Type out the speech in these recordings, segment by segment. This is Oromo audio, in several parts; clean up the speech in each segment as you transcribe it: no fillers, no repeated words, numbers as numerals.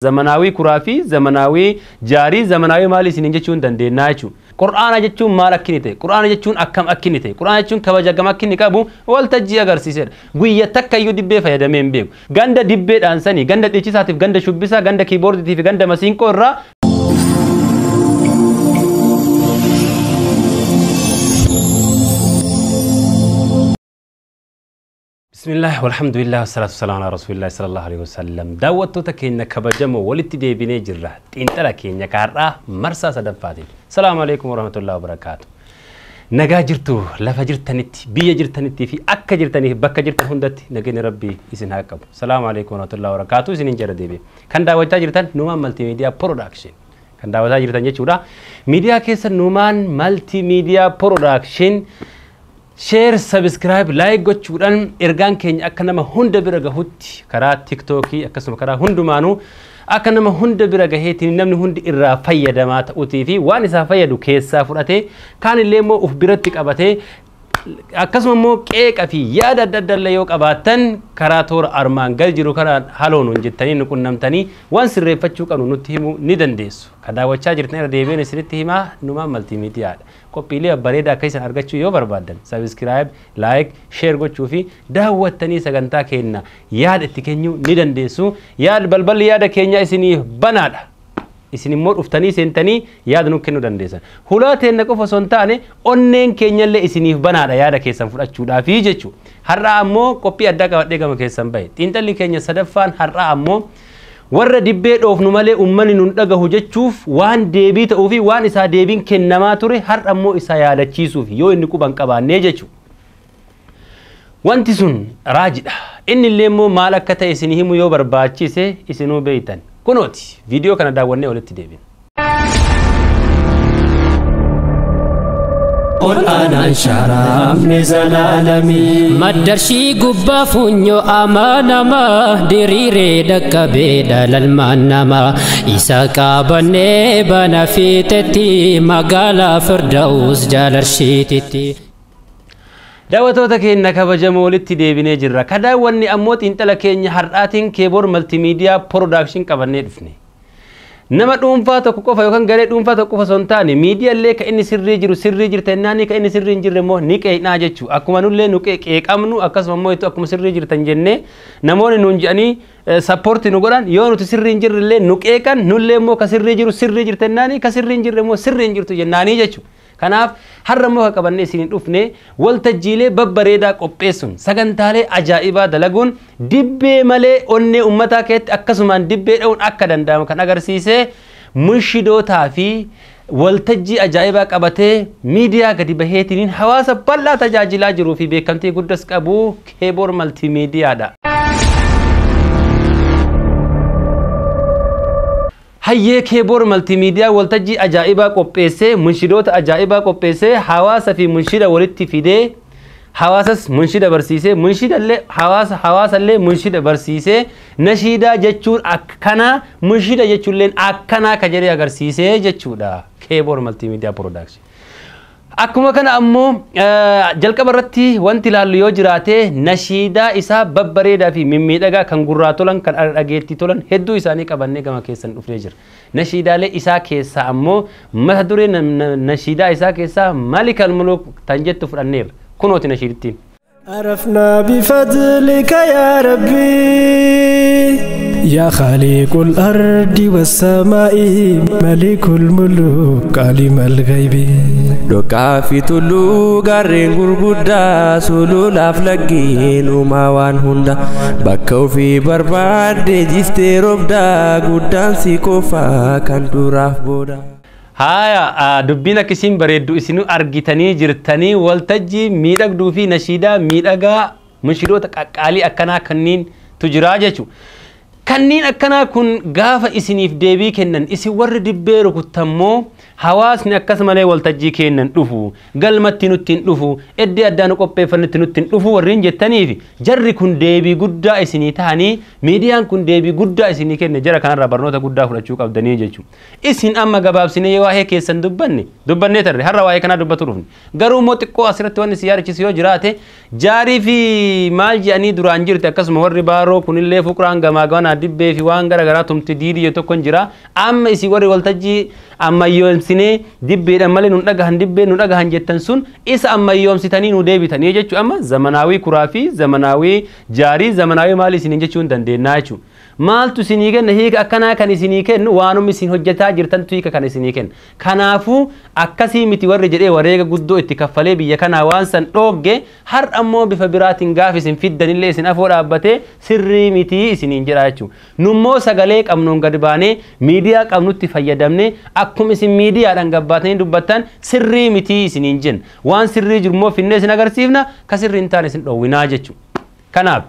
Zamanaawii kuraafii, zamanaawii jaarii, zamanaawii maali isiniin jechuun dandeenya jechuudha. Qur'aana jechuun maal akka inni ta'e, Qur'aana jechuun akkam akka inni ta'e, Qur'aana jechuun kabaja akkam akka inni qabu waltajjii agarsiisedha. Guyya takka iyyuu dibbee fayyadamee hin beeku. Ganda dibbee dhaansanii, ganda dhiichisaatiif, ganda shubbisaa, ganda kiiboordiitii fi ganda masiinqoo irraa بسم الله والحمد لله والصلاة والسلام على رسول الله صلى الله عليه وسلم. دعوتك كينا كبجمو ولدت ديبيني جرة تنتلا كينا كارا مرسى صدفاتي. السلام عليكم ورحمة الله وبركاته. نجا جرتو لفا جرتنتي بيا جرتنتي في أكا جرتني بكا جرتن هندتي نجيني ربي إسن هاكب. السلام عليكم ورحمة الله وبركاته. إسن جرة ديبي كان دعوتا جرتن نومان مالتي ميديا برودكشن. كان دعوتا جرتن جيشورا ميديا كيسن نومان مالتي ميديا برودكشن. Share, subscribe, like gochuudhaan ergaan keenya akka nama hunda bira gahutti karaa TikTokii akkasuma karaa hundumaanuu akka nama hunda bira gaheetiin namni hundi irraa fayyadamaa ta'uutii fi waan isaa fayyadu keessaa fudhatee kaan illee immoo uf biratti qabatee akkasuma immoo qeeqa fi yaada adda addaa illee yoo qabaattan karaa toora armaan gal jiru karaa haloonuun jettanii nu qunnamtanii waan sirreeffachuu qabnu nutti himuu ni dandeessu. Ka daawwachaa jirtan irra deebiin isinitti himaa numaan maltiimiidiyaadha. Qophiilee babbareedaa akka isin argachuu yoo barbaaddan subscribe, like, share gochuu fi daawwattanii sagantaa keenya yaada itti kennuu ni dandeessu. Yaada balballi yaada keenya isiniif banaadha. Isin immoo dhuftanii seentanii yaada nu kennuu dandeessan. Hulaa teenna qofa osoo hin taane onneen keenyallee isiniif banaadha yaada keessan fudhachuudhaafi jechuudha. Har'a ammoo qophii addaa qabadhee gama keessan bahe. Xiinxalli keenya sadaffaan har'a ammoo warra dibbee dhoofnu malee uummanni nun dhagahu jechuuf waan deebii ta'uu fi waan isaa deebiin kennamaa ture har'a ammoo isa yaadachiisuuf yoo inni quban qabaannee jechuudha. Wanti sun raajidha. Inni illee immoo maal akka ta'e isin himu yoo barbaachise isinuu beektan. Kunooti viidiyoo kana daawwannee walitti deebina. Qur'aanaan sharaafni zalaalamii. Maddarshii gubbaa funyoo amanamaa diriiree dhaqqabee dhalalmaan namaa isa qabannee bana fiixetti magaalaa Firdaus jaalarshiititti. Daawwattoota keenya kabajamoo walitti deebinee jirra. Ka daawwanni ammoo xiinxala keenya har'aatiin keeboor maltiimiidiyaa piroodakshin qabannee dhufne. Nama dhuunfaa tokko qofa yookaan garee dhuunfaa tokko qofa osoo hin taane miidiyaallee ka inni sirrii jiru sirrii jirta jennaan ka inni sirrii hin jirre immoo ni qeeqnaa jechuudha. Akkuma nullee nu qeeqamnu akkasuma immoo akkuma sirrii jirtan jennee namoonni nuun jedhanii sappoortii nu godhan yoo nuti sirrii hin jirre illee nu qeeqan nullee immoo ka sirrii jiru sirrii jirta jennaan ka sirrii hin jirre immoo sirrii hin jirtu jennaanii jechuudha. Kanaaf har'a immoo ka qabannee isiniin dhufne waltajjiilee babbareedaa qopheessuun sagantaalee ajaa'ibaa dalaguun dibbee malee onnee uummataa keessatti akkasumaan dibbee dha'uun akka danda'amu kan agarsiise munshidootaa fi waltajjii ajaa'ibaa qabatee miidiyaa gadi baheetiin hawaasa bal'aa tajaajilaa jiruu fi beekamtii guddas qabu keeboor maltiimiidiyaadha. Hayyee keeboor maltiimiidiyaa waltajjii ajaa'ibaa qopheessee munshidoota ajaa'ibaa qopheessee hawaasa fi munshida walitti fidee hawaasas munshida barsiisee munshidallee hawaasa hawaasallee munshida barsiisee nashiidaa jechuun akkanaa munshida jechuulleen akkanaa ka jedhee agarsiisee jechuudha keeboor maltiimiidiyaa piroodakshin. Akkuma kana ammoo jalqaba irratti wanti ilaallu yoo jiraate nashiidaa isaa babbareedaa fi mimmiidhagaa kan gurraa tolan kan dhageettii tolan hedduu isaanii qabannee gama keessan dhufnee jira. Nashiidaalee isaa keessaa ammoo mata duree nashiidaa isaa keessaa Malikal Muluk tan jettu fudhanneerra. Kunooti nashiidittiin. عرفنا بفضلك يا ربي يا خالق الأرض والسماء ملك الملوك عالم الغيب. Dhoqaa fi tulluu gaarreen gurguddaa sululaaf laggeen uumaa waan hunda bakka ofii barbaadde jiftee roobdaa guddaan si qofaa kan duraaf booda. Haaya dubbiin akkasiin bareeddu isinuu argitanii jirtanii waltajjii miidhagduu fi nashiidaa miidhagaa munshidoota qaqqaalii akkanaa kanneen tu jiraa jechuudha. Kanneen akkanaa kun gaafa isiniif deebii kennan isin warri dibbee rukuttammoo Hawaasni akkasumallee waltajjii kennan dhufu, galmatti nutti hin dhufu, iddoo addaa nu qopheeffannutti nutti hin dhufu warreen jettaniif jarri kun deebii guddaa isinii ta'anii miidiyaan kun deebii guddaa isinii kenne jara kanarraa barnoota guddaa fudhachuu qabdanii jechuudha. Isin amma gabaabsinee waa'ee keessan dubbannee tarre har'a waa'ee kanaa dubbatu dhufne. Garuu immoo xiqqoo asirratti wanni si yaadachiisu yoo jiraate jaarii fi maal jedhanii duraan jirti akkasuma warri baaroo kunillee fuqraan gamaa gamanaa dibbee fi waan gara garaa tumti diidii tokko hin jira. Amma isin warri waltajjii ammayyoomsinee dibbeedhaan malee nun dhagahan dibbee nu dhagahan jettan sun isa ammayyoomsitanii nu deebitanii jechuudha. Amma zamanaawii kuraa fi zamanaawii jaarii zamanaawii maal isiniin jechuu hin dandeennaa jechuudha. Maaltu isinii kenna hiika akkanaa kan isinii kennu waanuma isin hojjetaa jirtantu hiika kan isinii kenna. Kanaafuu akkasii miti warri jedhee wareega guddoo itti kaffalee biyya kanaa waan san dhoogge har'a ammoo bifa biraatiin gaaf isin fiddanillee isin afoo dhaabbatee sirrii mitii isiniin jedha jechuudha. Nummoo sagalee qabnuun gad baanee miidiyaa qabnutti fayyadamnee akkuma isin miidiyaadhaan gabbaatanii dubbattan sirrii mitii isiniin jenna. Waan sirrii jiru immoo finnee isin agarsiifna ka sirrii hin taane isin dhoowwinaa jechuudha. Kanaaf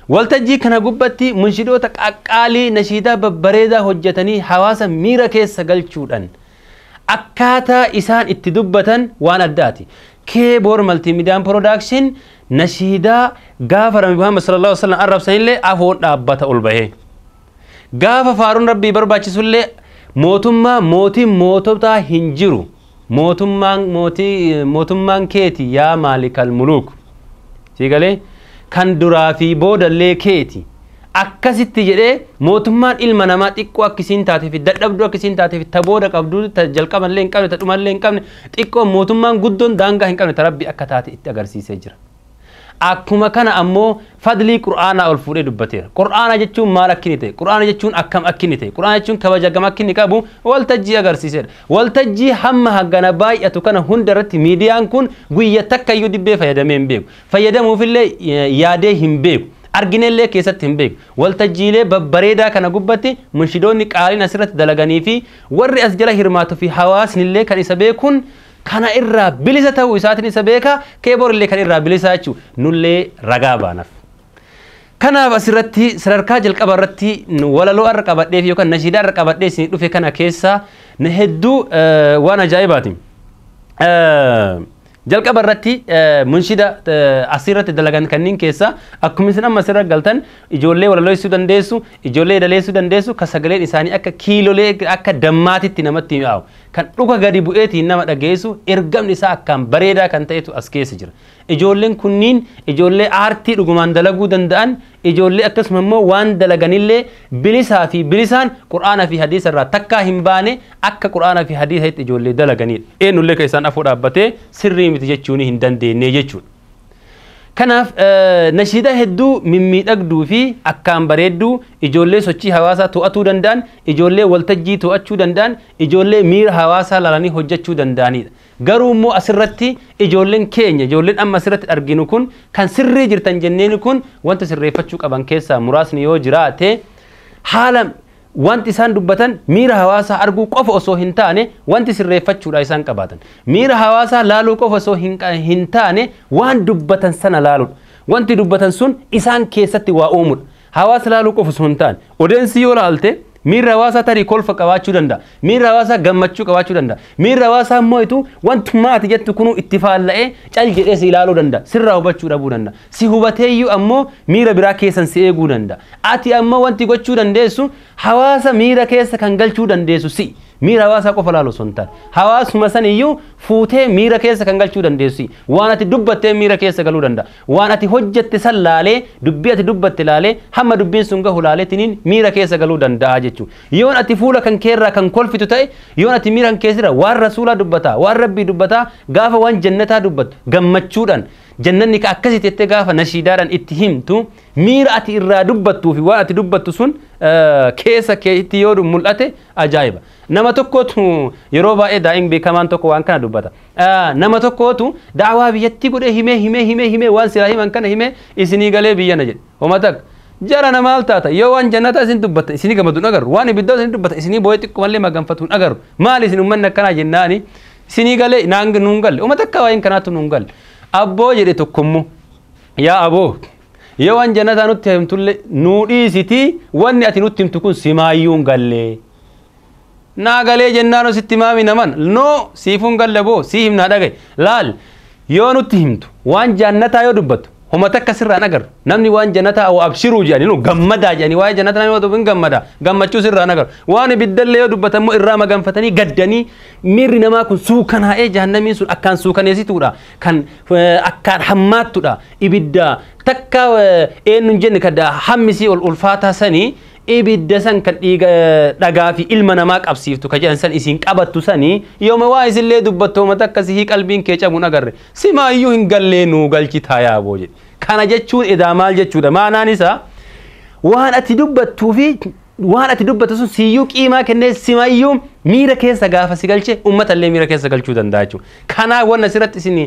waltajjii kana gubbatti munshidoota qaqqaalii nashiidaa babbareedaa hojjetanii hawaasa miira keessa galchuudhaan akkaataa isaan itti dubbatan waan addaati. Keeboor Maltiimidiyaan Piroodakshin nashiidaa gaafa Nabi Muhammad sallallahu alaihi wasallam arrabsanillee afoon dhaabbata ol bahee. Gaafa faaruun rabbii barbaachisullee mootummaa mootiin moototaa hin jiru. Mootummaan keeti yaa maalikal muluuk. Siigalee? Kan duraa fi boodallee keeti akkasitti jedhee mootummaan ilma namaa xiqqoo akkasiin taatee fi dadhabduu akkasiin taatee fi ta booda qabduu ta jalqaballee hin qabne ta dhumallee hin qabne xiqqoo mootummaan guddoon daangaa hin qabne ta rabbi akka taate itti agarsiisee jira. Akkuma kana ammoo fadlii Qur'aanaa ol fuudhee dubbateera. Qur'aana jechuun maal akka inni ta'e, Qur'aana jechuun akkam akka inni ta'e, Qur'aana jechuun kabaja gam akka inni qabu waltajjii agarsiiseera. Waltajjii hamma hangana baay'atu kana hunda irratti miidiyaan kun guyya takka iyyuu dibbee fayyadamee hin beeku. Fayyadamuufillee yaadee hin beeku. Arginellee keessatti hin beeku. Waltajjiilee babbareedaa kana gubbatti munshidoonni qaaliin asirratti dalaganii fi warri as jala hirmaatuu fi hawaasnillee kan isa beekuun kana irraa bilisa ta'uu isaatiin isa beeka keeboor illee kan irraa bilisa jechuudha nullee ragaa baanaaf. Kanaaf asirratti sadarkaa jalqaba irratti walaloo irra qabadhee fi yookaan nashiidaa irra qabadhee isin dhufe kana keessa hedduu waan ajaa'ibaati. Jalqaba irratti munshida asirratti dalagan kanneen keessa akkuma isin amma asirra galtan ijoollee walaloessuu dandeessu, ijoollee daleessuu dandeessu kan sagaleen isaanii akka kiilolee akka dammaatitti namatti mi'aawu kan dhuga gadi bu'eetiin nama dhageessu ergamni isaa akkaan bareedaa kan ta'etu as keessa jira. Ijoolleen kunniin ijoollee aartii dhugumaan dalaguu danda'an ijoollee akkasuma immoo waan dalaganillee bilisaa fi bilisaan Qur'aana fi hadiisa irraa takkaa hin baane akka Qur'aana fi hadiisa itti ijoollee dalaganidha. Eenyullee kan isaan afoo dhaabbatee sirrii miti jechuun hin dandeenye jechuudha. Kanaaf nashiidaa hedduu mimmiidhagduu fi akkaan bareedduu ijoollee sochii hawaasaa to'atuu danda'an, ijoollee waltajjii to'achuu danda'an, ijoollee miira hawaasaa laalanii hojjechuu danda'anidha. Garuu immoo asirratti ijoolleen keenya, ijoolleen amma asirratti arginu kun kan sirrii jirtan jenneen kun wanta sirreeffachuu qaban keessaa muraasni yoo jiraate haala wanti isaan dubbatan miira hawaasaa arguu qofa osoo hin taane wanti sirreeffachuudha isaan qabaatan. Miira hawaasaa laaluu qofa osoo hin taane waan dubbatan sana laaluudha. Wanti dubbatan sun isaan keessatti waa uumudha. Hawaasa laaluu qofa osoo hin taane odeensi yoo laalte miirri hawaasaa tarii kolfa qabaachuu danda'a. Miirri hawaasaa gammachuu qabaachuu danda'a. Miirri hawaasaa immoo itu wantummaa ati jettu kunuu itti faalla'ee cal jedhee si ilaaluu danda'a. Sirraa hubachuu dhabuu danda'a. Si hubateeyyuu ammoo miira biraa keessan si eeguu danda'a. Ati ammoo wanti gochuu dandeessu hawaasa miira keessa kan galchuu dandeessu si. Miira hawaasaa qofa laalu osoo hin taane. Hawaasuma saniyyuu fuutee miira keessa kan galchuu dandeessu. Waan ati dubbattee miira keessa galuu danda'a. Waan ati hojjette san laalee dubbii ati dubbatte laalee hamma dubbiin sun gahu laalee tiniin miira keessa galuu danda'a jechuudha. Yoon ati fuula kan keerraa kan kolfitu ta'e yoon ati miira kan keessirra waan rasuulaa dubbataa waan rabbii dubbataa gaafa waan jannataa dubbattu gammachuudhaan jannanni ka akkasitti jettee gaafa nashiidaadhaan itti himtu miira ati irraa dubbattuu fi waan ati dubbattu sun keessa keetti yoo mul'ate ajaa'iba. Nama tokkotu yeroo baay'ee daa'im beekamaan tokko waan kana dubbata. Nama tokkotu daawaa biyyattii godhee himee himee himee himee waan silaa himan kana himee isinii galee biyyana jedhe. Homa takka jara nama maal taata yoo waan jannataa isin dubbatta isinii gammadu hin agarru waan ibiddaa isin dubbatta isinii boo'ee xiqqoomallee maganfatu hin agarru maal isin uummanni akkanaa jennaani isinii galee naan nuun galle homa takka waa'een kanaatu nuun galle. Abboo jedhe tokkommoo yaa aboo yoo waan jannataa nutti himtullee nuu dhiisitii wanni ati nutti himtu kun simaayyuu hin gallee. Naa galee jennaan sitti maami naman noo siifuun galle boo sii himnaa dhagaye laal yoo nutti himtu waan jannataa yoo dubbattu homa takka sirraan agarru namni waan jannataa oo abshiruu jedhanii nu gammadaa jedhanii waa'ee jannataa namni yoo gammada gammachuu sirraan agarru waan ibiddallee yoo dubbatan immoo irraa maganfatanii gaddanii miirri namaa kun suukanaa'ee jahannamiin sun akkaan suukaneessituudha kan akkaan hammaattudha ibidda takka eenyuun jenne kan hammisii ol ulfaataa sanii ibidda san kan dhiiga dhagaa fi ilma namaa qabsiiftu ka jedhan san isin qabattu sanii yooma waa isillee dubbattu homa takka sihii qalbiin kee cabuun agarre simaayyuu hin gallee nuu galchitaa yaaboo jedhe. Kana jechuun edaa maal jechuudha maanaan isaa waan ati dubbattuu fi waan ati dubbattu sun siyyuu qiimaa kennee simaayyuu miira keessa gaafa si galche uummatallee miira keessa galchuu danda'a jechuudha. Kanaaf wanna asirratti isin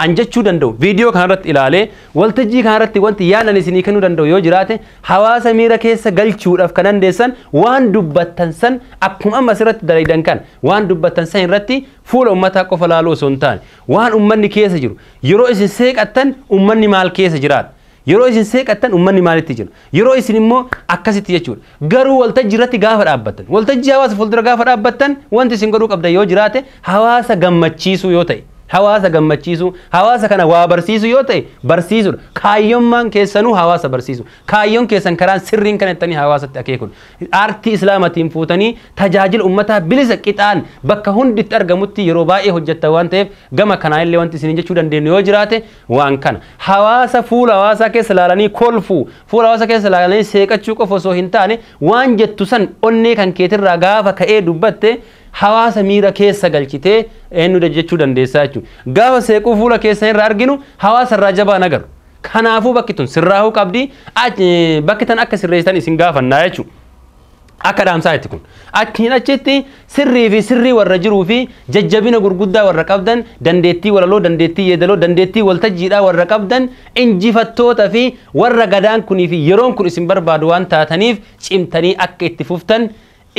an jechuu danda'u viidiyoo kanarratti ilaalee waltajjii kanarratti wanti yaadan isinii kennuu danda'u yoo jiraate hawaasa miira keessa galchuudhaaf kan dandeessan waan dubbattan san akkuma amma asirratti dalaydan kan waan dubbattan san irratti fuula uummataa qofa laaluu osoo hin taane waan uummanni keessa jiru yeroo isin seeqattan uummanni maal keessa jiraata. Yeroo isin seeqattan uummanni maalitti jira? Yeroo isin immoo akkasitti jechuudha. Garuu waltajjii irratti gaafa dhaabbattan, waltajjii hawaasa fuuldura gaafa dhaabbattan wanti isin godhuu qabdan yoo jiraate hawaasa gammachiisuu yoo ta'e, hawaasa gammachiisuu, hawaasa kana waa barsiisuu yoo ta'e barsiisuudha. Kaayyummaan keessanuu hawaasa barsiisu. Kaayyoon keessan karaan sirriin kan ittanii hawaasatti akeekudha. Aartii islaamatiin fuutanii tajaajila uummataa bilisa qixaan bakka hunditti argamutti yeroo baay'ee hojjettan waan ta'eef gama kanaa illee wanti isin jechuu dandeenyu yoo jiraate waan kana. Hawaasa fuula hawaasaa keessa ilaalanii kolfuu, fuula hawaasa keessa ilaalanii seeqachuu qofa osoo hin taane waan jettu san onnee kan keetirraa gaafa ka'ee dubbatte hawaasa miira keessa galchitee eenyu jechuu dandeessaa jechuudha. Gaafa seequu fuula keessa irraa arginu hawaasa irraa jabaa nagaru. Kanaafuu bakki tun sirraahuu qabdi bakki tan akka sirreessitan isin gaafannaa jechuudha. Akka dhaamsaa itti kun. Achiin achitti sirrii fi sirrii warra jiruu fi jajjabina gurguddaa warra qabdan dandeettii walaloo, dandeettii yeedaloo, dandeettii waltajjiidhaa warra qabdan injifattoota fi warra gadaan kunii fi yeroon kun isin barbaadu waan taataniif cimtanii akka itti fuftan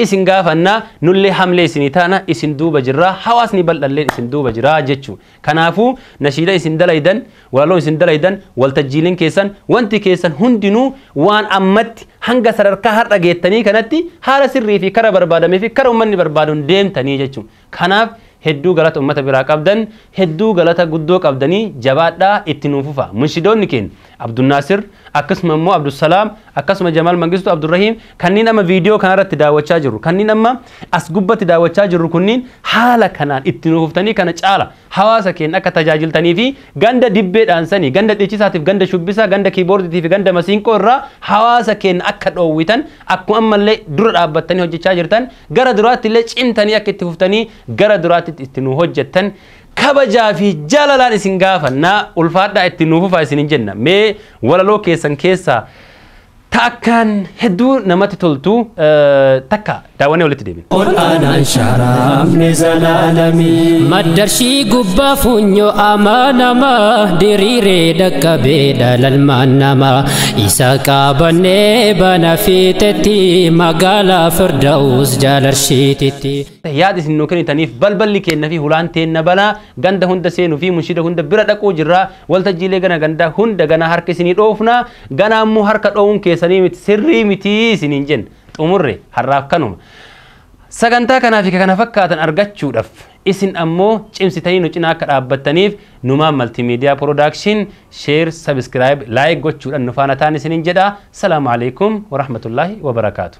isin gaafannaa nullee hamlee isinii taana isin duuba jirraa hawaasni bal'alleen isin duuba jiraa jechuudha. Kanaafuu nashiida isin dalaydan, walaloo isin dalaydan, waltajjiileen keessan, wanti keessan hundinuu waan ammatti hanga sadarkaa har'a geettanii kanatti haala sirrii fi kara barbaadamee fi kara uummanni barbaaduun deemtanii jechuudha. Kanaaf hedduu galata uummata biraa qabdan, hedduu galata guddoo qabdanii jabaadhaa itti nuuf fufa. Munshidoonni keenya Abdunnaasir, akkasuma immoo Abdusalaam, akkasuma Jamaal Mangistuu, Abdurrahiim kanneen amma viidiyoo kanarratti daawwachaa jirru, kanneen amma as gubbatti daawwachaa jirru kunniin haala kanaan itti nuuf fuftanii kana caala hawaasa keenya akka tajaajiltanii fi ganda dibbeedhaan sanii, ganda dhiichisaatiif, ganda shubbisaa, ganda kiiboordiitii fi ganda masiinqoo irraa hawaasa keenya akka dhoowwitan akkuma ammallee dura dhaabbattanii hojjechaa jirtan gara duraatti illee cimtanii akka itti fuftanii gara duraatti itti nu hojjettan kabajaa fi jaalalaan isin gaafannaa ulfaadhaa itti nuuf fufaa isin jenna. Mee walaloo keessan keessaa takkaan hedduu namatti toltu takka daawwannee walitti deebina. Qur'aanaan sharaamne zalaalamii. Maddarshii gubbaa funyoo amanamaa diriiree dhaqqabee dhalalmaan namaa isa qabannee bana fiixetti magaalaa Firdaus jaalarshiititti. Yaada isin nuu kennitaniif balballi keenna fi hulaan teenna balaa ganda hunda seenuu fi munshida hunda bira dhaquu jirraa waltajjiilee gana ganda hunda gana harka isinii dhoofnaa gana ammoo harka dhoowuun keessanii miti sirrii miti isiniin jenna xumurre har'aaf kanuma. Sagantaa kanaa fi kana fakkaatan argachuudhaaf isin ammoo cimsitanii nu cinaa akka dhaabbattaniif Numaan Maltiimiidiyaa Production share, subscribe, like gochuudhaan nu faana ta'an isiniin jedha. Salaamu alaikum warahmatullaahi wabarakaatu.